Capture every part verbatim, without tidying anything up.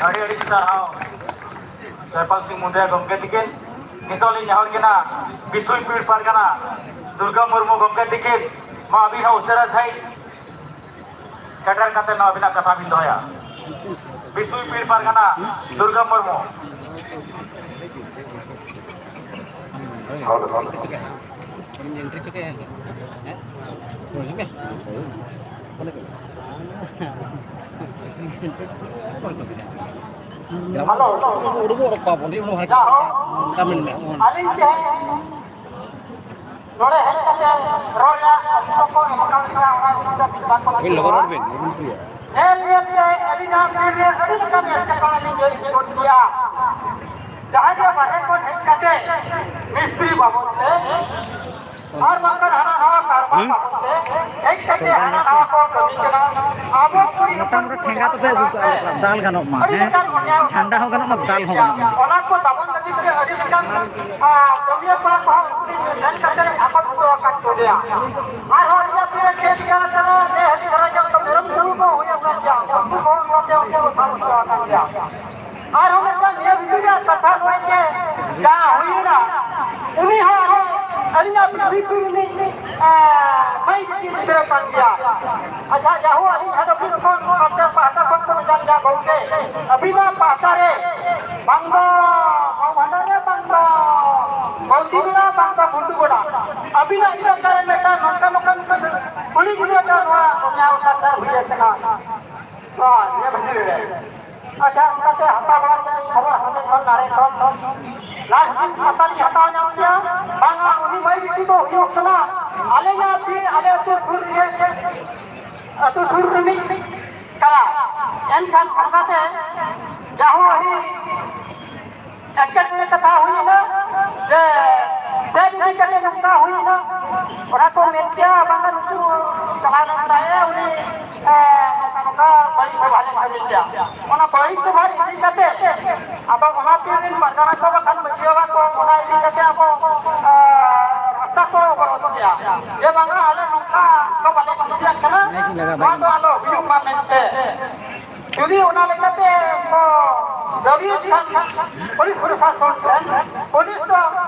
ᱟᱹᱰᱤ ᱟᱹᱰᱤ ᱥᱟᱨᱦᱟᱣ ᱥᱟᱭᱯᱟᱞ ᱥᱤᱝ ᱢᱩᱱᱰᱟ ᱜᱚᱢᱠᱮ ᱛᱤᱠᱤᱱ᱾ ᱱᱤᱛᱚᱜ ᱞᱤᱧ ᱱᱮᱦᱚᱨ ᱠᱟᱱᱟ ᱵᱤᱥᱩᱭᱯᱩᱨ ᱯᱟᱨᱜᱟᱱᱟ ᱫᱩᱨᱜᱟ ᱢᱩᱨᱢᱩ ᱜᱚᱢᱠᱮ ᱛᱤᱠᱤᱱ, ᱢᱟ ᱟᱹᱵᱤᱱ ᱦᱚᱸ ᱩᱥᱟᱹᱨᱟ ᱥᱟᱺᱦᱤᱡ ᱥᱮᱴᱮᱨ ᱠᱟᱛᱮ ᱱᱚᱣᱟ ᱟᱹᱵᱤᱱᱟᱜ ᱠᱟᱛᱷᱟ ᱵᱤᱱ ᱫᱚᱦᱚᱭᱟ᱾ ᱵᱤᱥᱩᱭᱯᱩᱨ ᱯᱟᱨᱜᱟᱱᱟ ᱫᱩᱨᱜᱟ ᱢᱩᱨᱢᱩ᱾ ᱦᱮᱞᱳ᱾ ᱡᱟᱦᱳ, ᱟᱹᱞᱤᱧ ᱛᱮᱦᱮᱧ ᱱᱚᱰᱮ ᱦᱮᱡ ᱠᱟᱛᱮ ᱨᱚᱲ ᱨᱮᱭᱟᱜ ᱚᱠᱛᱚ ᱠᱚ ᱮᱢ ᱟᱠᱟᱫ ᱞᱤᱧᱟ, ᱚᱱᱟ ᱤᱫᱤ ᱠᱟᱛᱮ ᱵᱟᱝ ᱠᱚ ᱞᱟᱹᱭ ᱞᱚᱜᱚᱱ ᱨᱚᱲ ᱵᱤᱱ, ᱞᱚᱜᱚᱱ ᱵᱤᱱ᱾ ᱧᱮᱞ ᱧᱮᱞ ᱛᱮ ᱟᱹᱞᱤᱧᱟᱜ ᱢᱮᱫ ᱨᱮ ᱟᱹᱰᱤ ᱞᱮᱠᱟᱱ ᱮᱴᱠᱮᱴᱚᱬᱮ ᱞᱤᱧ ᱧᱮᱞ ᱤᱫᱤ ᱜᱚᱫ ᱠᱮᱜᱼᱟ᱾ ᱡᱟᱦᱟᱸᱭ ᱜᱮ ᱵᱟᱦᱨᱮ ᱠᱷᱚᱱ ᱦᱮᱡ ᱠᱟᱛᱮ ᱢᱤᱥᱛᱨᱤ ᱵᱟᱵᱚᱫ ᱛᱮ ᱟᱨ ᱵᱟᱝᱠᱷᱟᱱ ᱦᱟᱱᱟ ᱱᱟᱣᱟ ᱠᱟᱨᱵᱟᱨ ᱦᱩᱸ? ᱵᱟᱵᱚᱫ ᱛᱮ ᱦᱮᱡ ᱠᱟᱛᱮ ᱦᱟᱱᱟ ᱱᱟᱣᱟ ᱠᱚ ᱠᱟᱹᱢᱤ ᱠᱟᱱᱟ᱾ ᱟᱵᱚ ᱠᱩᱲᱤ ᱦᱚᱯᱚᱱ ᱢᱚᱴᱟᱢᱩᱴᱤ ᱠᱚ ᱴᱷᱮᱸᱜᱟ ᱛᱟᱯᱮ ᱟᱹᱜᱩ ᱠᱟᱜᱼᱟ, ᱫᱟᱞ ᱜᱟᱱᱚᱜ ᱢᱟ, ᱟᱹᱰᱤ ᱦᱮᱸ? ᱞᱮᱠᱟᱱ ᱚᱱᱭᱟᱭ ᱡᱷᱟᱱᱰᱟ ᱦᱚᱸ ᱜᱟᱱᱚᱜ ᱢᱟ, ᱫᱟᱞ ᱦᱚᱸ ᱜᱟᱱᱚᱜ ᱢᱟ᱾ ᱚᱱᱟ ᱠᱚ ᱵᱟᱵᱚᱱ ᱞᱟᱹᱜᱤᱫ ᱛᱮ ᱟᱹᱰᱤ ᱞᱮᱠᱟᱱ, ᱟ, ᱠᱟᱹᱢᱤᱭᱟᱹ ᱠᱚᱲᱟ ᱠᱚᱦᱚᱸ ᱩᱱᱠᱩ ᱴᱷᱮᱱ ᱥᱮᱱ ᱠᱟᱛᱮ ᱟᱠᱚ ᱦᱚᱴᱚ ᱟᱠᱟᱫ ᱠᱚᱜᱮᱭᱟ᱾ ᱟᱨᱦᱚᱸ ᱟᱹᱞᱤᱧᱟᱜ ᱛᱤᱨᱮ ᱪᱮᱫ ᱪᱤᱠᱟ ᱟᱠᱟᱱᱟ, ᱱᱮ ᱦᱟᱹᱵᱤᱡ ᱫᱷᱟᱨᱟ ᱜᱮ ᱚᱱᱠᱟ ᱢᱮᱨᱚᱢ ᱠᱚᱦᱚᱸ ᱦᱩᱭ ᱟᱠᱟᱱ ᱜᱮᱭᱟ, ᱩᱱᱠᱩ ᱠᱚᱦᱚᱸ ᱱᱚᱛᱮ ᱩᱱᱠᱩ ᱠᱚ ᱥᱟᱵ ᱦᱚᱪᱚ ᱟᱠᱟᱱ ᱜᱮᱭᱟ᱾ ᱟᱨᱦᱚᱸ ᱢᱤᱫᱴᱟᱝ ᱱᱤᱭᱟᱹ ᱵᱷᱤᱛᱤᱨ ᱨᱮᱭᱟᱜ ᱠᱟᱛᱷᱟ ᱱᱚᱜᱼᱚᱭ ᱡᱮ ᱡᱟᱦᱟᱸ ᱦᱩᱭᱮᱱᱟ, ᱩᱱᱤ ᱦᱚᱸ ᱟᱨᱦᱚᱸ ᱟᱹᱞᱤᱧᱟᱜ ᱵᱤᱥᱤ ᱠᱚ ᱨᱤᱱᱤᱡ, ᱮ, ᱢᱟᱹᱭ ᱵᱤᱴᱤ ᱜᱤᱫᱽᱨᱟᱹ ᱠᱟᱱ ᱜᱮᱭᱟ᱾ ᱟᱪᱪᱷᱟ, ᱡᱟᱦᱳ, ᱟᱹᱞᱤᱧ ᱦᱮᱰ ᱚᱯᱷᱤᱥ ᱠᱷᱚᱱ ᱯᱟᱦᱴᱟ ᱠᱷᱚᱱ ᱠᱚ ᱢᱮᱛᱟ ᱞᱤᱧᱟ, "ᱜᱚᱢᱠᱮ, ᱟᱹᱵᱤᱱᱟᱜ ᱯᱟᱦᱴᱟ ᱨᱮ ᱵᱟᱝ ᱫᱚ ᱵᱷᱟᱱᱰᱟᱨ ᱨᱮ, ᱵᱟᱝ ᱫᱚ ᱵᱚᱞᱫᱤ ᱜᱚᱲᱟ, ᱵᱟᱝ ᱫᱚ ᱜᱷᱩᱴᱩ ᱜᱚᱲᱟ, ᱟᱹᱵᱤᱱᱟᱜ ᱮᱞᱟᱠᱟ ᱨᱮ ᱢᱤᱫᱴᱟᱝ ᱱᱚᱝᱠᱟ ᱱᱚᱝᱠᱟ ᱱᱚᱝᱠᱟ ᱠᱩᱲᱤ ᱜᱤᱫᱽᱨᱟᱹ ᱴᱷᱮᱱ ᱱᱚᱣᱟ ᱚᱱᱭᱟᱭ ᱚᱛᱛᱟᱪᱟᱨ ᱦᱩᱭ ᱟᱠᱟᱱᱟ ᱱᱚᱣᱟ ᱱᱤᱭᱟᱹ ᱵᱷᱤᱛᱤᱨ ᱨᱮ?" ᱟᱪᱪᱷᱟ, ᱚᱱᱠᱟᱛᱮ ᱦᱟᱛᱟᱣ ᱵᱟᱲᱟ ᱠᱮᱫ ᱠᱷᱚᱵᱚᱨ ᱦᱟᱸᱰᱮ ᱠᱷᱚᱱ ᱱᱟᱲᱮ ᱠᱷᱚᱱ ᱞᱟᱥ ᱫᱤᱱ ᱯᱟᱛᱟ ᱞᱤᱧ ᱦᱟᱛᱟᱣ ᱧᱟᱢ ᱠᱮᱭᱟ, ᱵᱟᱝᱟ, ᱩᱱᱤ ᱢᱟᱹᱭ ᱵᱤᱴᱤ ᱫᱚ ᱦᱩᱭᱩᱜ ᱠᱟᱱᱟ ᱟᱞᱮᱭᱟᱜ ᱵᱤᱨ, ᱟᱞᱮ ᱟᱹᱛᱩ ᱥᱩᱨ ᱨᱮ, ᱟᱹᱛᱩ ᱥᱩᱨ ᱨᱤᱱᱤᱡ ᱠᱟᱱᱟ᱾ ᱮᱱᱠᱷᱟᱱ ᱚᱱᱠᱟᱛᱮ ᱡᱟᱦᱳ ᱟᱹᱰᱤ ᱮᱴᱠᱮᱴᱚᱬᱮ ᱠᱟᱛᱷᱟ ᱦᱩᱭᱮᱱᱟ ᱡᱮ ᱪᱮᱫ ᱤᱫᱤ ᱠᱟᱛᱮ ᱱᱚᱝᱠᱟ ᱦᱩᱭᱮᱱᱟ, ᱚᱱᱟ ᱠᱚ ᱢᱮᱱ ᱠᱮᱭᱟ, ᱵᱟᱝᱟ ᱱᱩᱠᱩ ᱪᱟᱞᱟᱣ ᱞᱮᱱ ᱛᱟᱦᱮᱸᱫ ᱩᱱᱤ, ᱮ, ᱱᱚᱝᱠᱟ ᱱᱚᱝᱠᱟ ᱵᱟᱹᱲᱤᱡ ᱵᱮᱵᱚᱦᱟᱨ ᱮ ᱠᱟᱹᱢᱤ ᱠᱮᱭᱟ᱾ ᱚᱱᱟ ᱵᱟᱹᱲᱤᱡ ᱵᱮᱵᱚᱦᱟᱨ ᱤᱫᱤ ᱠᱟᱛᱮ ᱟᱫᱚ ᱚᱱᱟ ᱛᱤᱱ ᱫᱤᱱ ᱯᱟᱨᱜᱟᱱᱟ ᱠᱚ ᱵᱟᱠᱷᱟᱱ ᱢᱟᱹᱡᱷᱤ ᱵᱟᱵᱟ ᱠᱚ ᱚᱱᱟ ᱤᱫᱤ ᱠᱟᱛᱮ ᱟᱵᱚ, ᱮ, ᱨᱟᱥᱛᱟ ᱠᱚ ᱚᱵᱚᱨᱳᱫᱷ ᱠᱮᱭᱟ ᱡᱮ ᱵᱟᱝᱟ ᱟᱞᱮ ᱱᱚᱝᱠᱟ ᱫᱚ ᱵᱟᱞᱮ ᱠᱩᱥᱤᱭᱟᱜ ᱠᱟᱱᱟ, ᱱᱚᱣᱟ ᱫᱚ ᱟᱞᱚ ᱦᱩᱭᱩᱜ ᱢᱟ ᱢᱮᱱᱛᱮ᱾ ᱡᱩᱫᱤ ᱚᱱᱟ ᱞᱮᱠᱟᱛᱮ ᱠᱚ ᱫᱟᱹᱵᱤᱭᱮᱫ ᱠᱷᱟᱱ ᱯᱩᱞᱤᱥ ᱯᱨᱚᱥᱟᱥᱚᱱ ᱴᱷᱮᱱ, ᱯᱩᱞᱤᱥ ᱫᱚ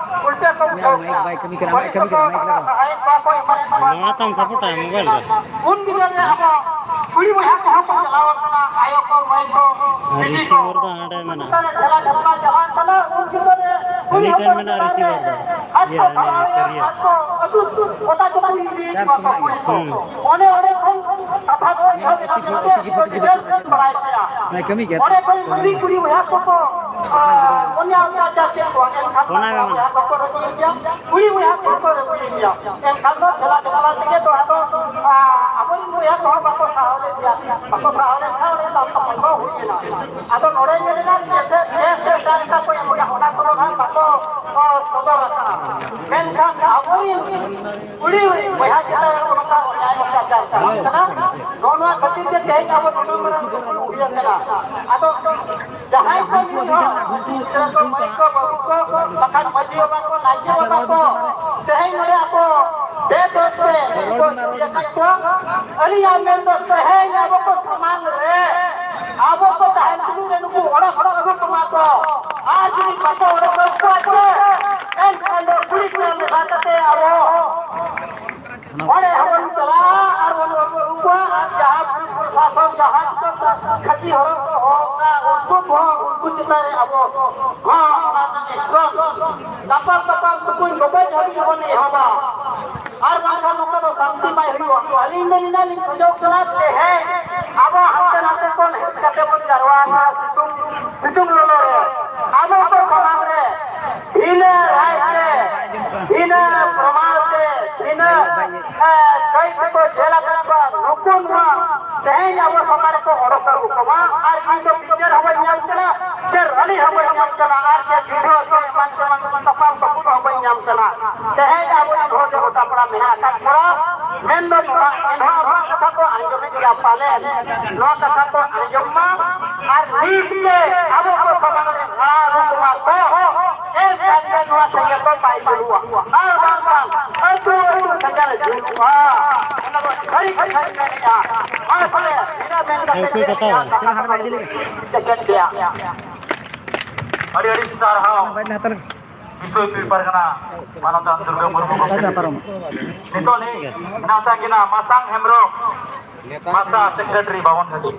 ᱩᱞᱴᱟᱹ ᱠᱚ ᱵᱩᱡᱷᱟᱹᱣ ᱠᱮᱭᱟ᱾ ᱵᱟᱭ ᱠᱟᱹᱢᱤ ᱠᱟᱱᱟ, ᱵᱟᱭ ᱯᱩᱞᱤᱥ ᱠᱟᱹᱢᱤ ᱫᱚᱠᱚ ᱠᱟᱱᱟ, ᱵᱟᱭ ᱚᱱᱟ ᱠᱟᱹᱢᱤ ᱠᱟᱱᱟ᱾ ᱥᱟᱦᱟᱭᱮᱫ ᱠᱚᱣᱟ ᱠᱚ, ᱮᱢᱟᱱᱮᱫ ᱠᱚᱣᱟ ᱠᱚ᱾ ᱱᱚᱣᱟ ᱛᱟᱢ ᱥᱟᱯᱳᱨᱴᱟ, ᱢᱳᱵᱟᱭᱤᱞ ᱨᱮ? ᱩᱱ ᱵᱤᱫᱟᱹᱞ ᱨᱮ ᱟᱵᱚ ᱠᱩᱲᱤ ᱵᱚᱭᱦᱟ ᱠᱚᱦᱚᱸ ᱠᱚ ᱪᱟᱞᱟᱣ ᱟᱠᱟᱱᱟ, ᱟᱭᱳ ᱠᱚ, ᱢᱟᱹᱭ ᱠᱚ, ᱟᱨ ᱵᱤᱴᱤ ᱠᱚ᱾ ᱨᱤᱥᱤᱵᱷᱟᱨ ᱫᱚ ᱦᱟᱸᱰᱮ ᱢᱮᱱᱟᱜᱼᱟ᱾ ᱚᱱᱠᱟ ᱨᱮ ᱴᱷᱮᱞᱟ ᱴᱷᱮᱞᱟ ᱪᱟᱞᱟᱜ ᱠᱟᱱᱟ, ᱩᱱ ᱵᱤᱫᱟᱹᱞ ᱨᱮ ᱠᱩᱲᱤ ᱦᱟᱹᱱᱤ ᱴᱷᱮᱱ ᱦᱚᱯᱚᱱ ᱢᱮᱱᱟᱜᱼᱟ ᱪᱮᱛᱟᱱ ᱨᱮ ᱨᱤᱥᱤᱵᱷᱟᱨ ᱫᱚ᱾ ᱦᱟᱛ ᱤᱭᱟᱹ, ᱠᱚ ᱦᱟᱹᱱᱤ ᱯᱟᱲᱟᱣᱮᱭᱟ, ᱠᱮᱨᱤᱭᱟᱨ᱾ ᱦᱟᱛ ᱠᱚ ᱟᱹᱛᱩ ᱜᱚᱴᱟ ᱠᱚ ᱤᱫᱤᱭᱮᱫ ᱠᱚᱣᱟ ᱠᱚ ᱠᱩᱲᱤ ᱠᱚ᱾ ᱦᱩᱸ᱾ ᱚᱱᱮ ᱚᱸᱰᱮ ᱠᱷᱚᱱ ᱠᱟᱛᱷᱟ ᱫᱚ ᱮᱦᱚᱵ ᱮᱱᱟ, ᱰᱤᱴᱮᱞᱥ ᱵᱚᱱ ᱵᱟᱲᱟᱭ ᱠᱮᱭᱟ᱾ ᱚᱱᱟ ᱠᱟᱹᱢᱤ ᱜᱮ᱾ ᱚᱸᱰᱮ ᱠᱷᱚᱱ ᱠᱩᱲᱤ, ᱠᱩᱲᱤ ᱵᱚᱭᱦᱟ ᱠᱚᱠᱚ, ᱟ, ᱚᱱᱭᱟ ᱚᱛᱛᱟᱪᱟᱨ ᱠᱮᱫ ᱠᱚᱣᱟ᱾ ᱮᱱᱠᱷᱟᱱ ᱚᱱᱟ ᱜᱮ ᱠᱚᱲᱟ ᱢᱮᱱᱟ᱾ ᱵᱚᱭᱦᱟ ᱠᱚᱠᱚ ᱨᱟᱹᱜᱤᱭᱮᱱ ᱜᱮᱭᱟ, ᱠᱩᱲᱤ ᱵᱚᱭᱦᱟ ᱠᱚᱠᱚ ᱨᱟᱹᱜᱤᱭᱮᱱ ᱜᱮᱭᱟ᱾ ᱮᱱᱠᱷᱟᱱ ᱫᱚ ᱴᱷᱮᱞᱟ ᱴᱷᱮᱞᱟ ᱛᱮᱜᱮ ᱛᱚ ᱟᱫᱚ, ᱟ, ᱟᱵᱚᱨᱮᱱ ᱵᱚᱭᱦᱟ ᱠᱚᱦᱚᱸ ᱵᱟᱠᱚ ᱥᱟᱦᱟᱣ ᱞᱮᱫ ᱜᱮᱭᱟ᱾ ᱵᱟᱠᱚ ᱥᱟᱦᱟᱣ ᱞᱮᱱᱠᱷᱟᱱ ᱚᱸᱰᱮ ᱫᱟᱞ ᱛᱟᱯᱟᱢ ᱫᱚ ᱦᱩᱭ ᱮᱱᱟ᱾ ᱟᱫᱚ ᱱᱚᱰᱮ ᱧᱮᱞ ᱮᱱᱟ ᱡᱮ ᱥᱮ ᱠᱮᱥ ᱫᱚ ᱮᱴᱟᱜ ᱞᱮᱠᱟ ᱠᱚ ᱮᱢ ᱮᱫᱟ, ᱚᱱᱟ ᱠᱚᱫᱚ ᱱᱟᱦᱟᱜ ᱵᱟᱠᱚ, ᱚ, ᱥᱚᱫᱚᱨ ᱟᱠᱟᱫᱼᱟ᱾ ᱢᱮᱱᱠᱷᱟᱱ ᱟᱵᱚᱨᱮᱱ ᱠᱩᱲᱤ ᱵᱚᱭᱦᱟ ᱪᱮᱛᱟᱱ ᱨᱮ ᱱᱚᱝᱠᱟ ᱚᱱᱭᱟᱭ ᱚᱛᱛᱟᱪᱟᱨ ᱪᱟᱞᱟᱜ ᱠᱟᱱᱟ᱾ ᱱᱚᱜᱼᱚ ᱱᱚᱣᱟ ᱠᱷᱟᱹᱛᱤᱨ ᱛᱮ ᱛᱮᱦᱮᱧ ᱟᱵᱚ ᱱᱩᱱᱟᱹᱜ ᱢᱟᱨᱟᱝ ᱫᱩᱯᱲᱩᱵ ᱦᱩᱭ ᱟᱠᱟᱱᱟ᱾ ᱟᱫᱚ ᱡᱟᱦᱟᱸᱭ ᱠᱚ ᱢᱤᱫ ᱦᱚᱲ ᱜᱤᱫᱽᱨᱟᱹ ᱠᱚ, ᱢᱟᱹᱭ ᱠᱚ, ᱵᱟᱹᱵᱩ ᱠᱚ, ᱵᱟᱠᱷᱟᱱ ᱢᱟᱹᱡᱷᱤ ᱵᱟᱵᱟ ᱠᱚ, ᱱᱟᱭᱠᱮ ᱵᱟᱵᱟ ᱠᱚ, ᱛᱮᱦᱮᱧ ᱱᱚᱰᱮ ᱟᱠᱚ ᱵᱮᱫᱚᱥ ᱛᱮ ᱠᱚ ᱤᱫᱤ ᱟᱠᱟᱫ ᱠᱚᱣᱟ᱾ ᱟᱹᱞᱤᱧᱟᱜ ᱢᱮᱱ ᱫᱚ ᱛᱮᱦᱮᱧ ᱟᱵᱚ ᱠᱚ ᱥᱟᱢᱟᱝ ᱨᱮ ᱟᱵᱚ ᱠᱚ ᱛᱟᱦᱮᱱ ᱛᱩᱞᱩᱡ ᱨᱮ ᱱᱩᱠᱩ ᱚᱰᱚᱠ ᱦᱚᱴᱚ ᱟᱹᱜᱩ ᱠᱚᱢᱟ ᱠᱚ᱾ ᱟᱨ ᱡᱩᱫᱤ ᱵᱟᱠᱚ ᱚᱰᱚᱠ ᱟᱹᱜᱩ ᱠᱚᱣᱟ ᱪᱮ, ᱮᱱᱠᱷᱟᱱ ᱫᱚ ᱠᱩᱲᱤ ᱠᱚᱲᱟ ᱢᱮᱥᱟ ᱠᱟᱛᱮ ᱟᱵᱚ ᱚᱸᱰᱮ ᱦᱚᱸᱵᱚᱱ ᱪᱟᱞᱟᱜᱼᱟ ᱟᱨ ᱵᱚᱱ ᱟᱹᱜᱩ ᱠᱚᱣᱟ᱾ ᱟᱨ ᱡᱟᱦᱟᱸ ᱯᱩᱞᱤᱥ ᱯᱨᱚᱥᱟᱥᱚᱱ ᱡᱟᱦᱟᱸ ᱛᱤᱱᱟᱹᱜ ᱠᱷᱟᱹᱛᱤ ᱦᱚᱨᱚᱜ ᱠᱚ ᱦᱚᱦᱚ ᱠᱟᱜᱼᱟ, ᱩᱱᱠᱩ ᱠᱚᱦᱚᱸ ᱩᱱᱠᱩ ᱪᱮᱛᱟᱱ ᱨᱮ ᱟᱵᱚ ᱦᱚᱸ ᱚᱱᱟ ᱨᱮᱱᱟᱜ ᱮᱠᱥᱚᱱ ᱫᱟᱯᱟᱞ ᱫᱟᱯᱟᱞ ᱛᱩᱠᱩᱧ ᱜᱚᱵᱮᱡ ᱦᱟᱹᱵᱤᱡ ᱵᱚᱱ ᱮᱦᱚᱵᱟ᱾ ᱟᱨ ᱵᱟᱝᱠᱷᱟᱱ ᱱᱚᱝᱠᱟ ᱫᱚ ᱥᱟᱱᱛᱤ ᱵᱟᱭ ᱦᱩᱭᱩᱜᱼᱟ᱾ ᱟᱹᱞᱤᱧ ᱫᱚ ᱱᱤᱱᱟᱹᱜ ᱞᱤᱧ ᱠᱷᱚᱡᱚᱜ ᱠᱟᱱᱟ, ᱛᱮᱦᱮᱧ ᱟᱵᱚ ᱦᱟᱱᱛᱮ ᱱᱟᱛᱮ ᱠᱷᱚᱱ ᱦᱮᱡ ᱠᱟᱛᱮ ᱵᱚᱱ ᱡᱟᱨᱣᱟ ᱟᱠᱟᱱᱟ ᱥᱤᱛᱩᱝ, ᱥᱤᱛᱩᱝ ᱞᱚᱞᱚ ᱨᱮ᱾ ᱟᱵᱚ ᱠᱚ ᱥᱟᱢᱟᱝ ᱨᱮ ᱵᱷᱤᱱᱟᱹ ᱨᱟᱭ ᱛᱮ, ᱵᱷᱤᱱᱟᱹ ᱯᱨᱚᱢᱟᱬ ᱛᱮ, ᱵᱷᱤᱱᱟᱹ, ᱮ, ᱠᱟᱹᱭ ᱛᱮᱠᱚ ᱡᱮᱞ ᱟᱠᱟᱫ ᱠᱚᱣᱟ᱾ ᱱᱩᱠᱩ ᱱᱚᱣᱟ ᱛᱮᱦᱮᱧ ᱟᱵᱚ ᱥᱟᱢᱟᱝ ᱨᱮᱠᱚ ᱚᱰᱚᱠ ᱟᱹᱜᱩ ᱠᱚᱢᱟ᱾ ᱟᱨ ᱤᱧ ᱫᱚ ᱯᱤᱠᱪᱟᱨ ᱦᱚᱸ ᱵᱟᱹᱧ ᱧᱟᱢ ᱠᱟᱱᱟ, ᱪᱮ ᱨᱟᱞᱤ ᱦᱚᱸ ᱵᱟᱹᱧ ᱧᱟᱢ ᱠᱟᱱᱟ, ᱟᱨ ᱪᱮ ᱵᱷᱤᱰᱤᱭᱳ ᱪᱮ ᱮᱢᱟᱱ ᱛᱮᱢᱟᱱ ᱛᱟᱯᱟᱢ ᱛᱟᱹᱯᱩᱫ ᱦᱚᱸ ᱵᱟᱹᱧ ᱧᱟᱢ ᱠᱟᱱᱟ᱾ ᱛᱮᱦᱮᱧ ᱟᱵᱚ ᱨᱮᱱ ᱦᱚᱲ ᱫᱚ ᱜᱚᱴᱟ ᱯᱟᱲᱟ ᱢᱮᱱᱟᱜ ᱟᱠᱟᱫ ᱠᱚᱣᱟ, ᱢᱮᱱ ᱫᱚ ᱱᱚᱣᱟ, ᱮᱱᱦᱚᱸ ᱟᱵᱚᱣᱟᱜ ᱠᱟᱛᱷᱟ ᱠᱚ ᱟᱸᱡᱚᱢᱮᱫ ᱜᱮᱭᱟ ᱯᱟᱞᱮᱱ᱾ ᱱᱚᱣᱟ ᱠᱟᱛᱷᱟ ᱠᱚ ᱟᱸᱡᱚᱢ ᱢᱟ ᱟᱨ ᱱᱤᱛ ᱜᱮ ᱟᱵᱚ ᱠᱚ ᱥᱟᱢᱟᱝ ᱨᱮ ᱨᱟᱲᱟ ᱟᱹᱜᱩ ᱠᱚᱢᱟ ᱠᱚ, ᱮᱱᱠᱷᱟᱱ ᱜᱮ ᱱᱚᱣᱟ ᱥᱮᱸᱜᱮᱞ ᱫᱚ ᱵᱟᱭ ᱡᱩᱞᱩᱜᱼᱟ᱾ ᱟᱨ ᱵᱟᱝᱠᱷᱟᱱ ᱟᱹᱛᱩ ᱟᱹᱛᱩ ᱥᱮᱸᱜᱮᱞ ᱡᱩᱞᱩᱜᱼᱟ᱾ ᱚᱱᱟ ᱫᱚ ᱥᱟᱹᱨᱤ ᱠᱟᱛᱷᱟᱧ ᱢᱮᱱᱮᱫᱼᱟ᱾ ᱢᱟ ᱛᱚᱵᱮ ᱤᱱᱟᱹ ᱟᱹᱰᱤ ᱟᱹᱰᱤ ᱥᱟᱨᱦᱟᱣ ᱵᱤᱥᱚᱭ ᱯᱤᱲ ᱯᱟᱨᱜᱟᱱᱟ ᱢᱟᱱᱚᱛᱟᱱ ᱫᱩᱨᱜᱟᱹ ᱢᱩᱨᱢᱩ ᱜᱚᱢᱠᱮ᱾ ᱱᱤᱛᱚᱜ ᱞᱤᱧ ᱱᱮᱣᱛᱟ ᱠᱤᱱᱟ ᱢᱟᱥᱟᱝ ᱦᱮᱢᱵᱨᱚᱢ, ᱢᱟᱥᱟ ᱥᱮᱠᱨᱮᱴᱟᱨᱤ ᱵᱟᱵᱚᱱ ᱜᱷᱟᱴᱤ᱾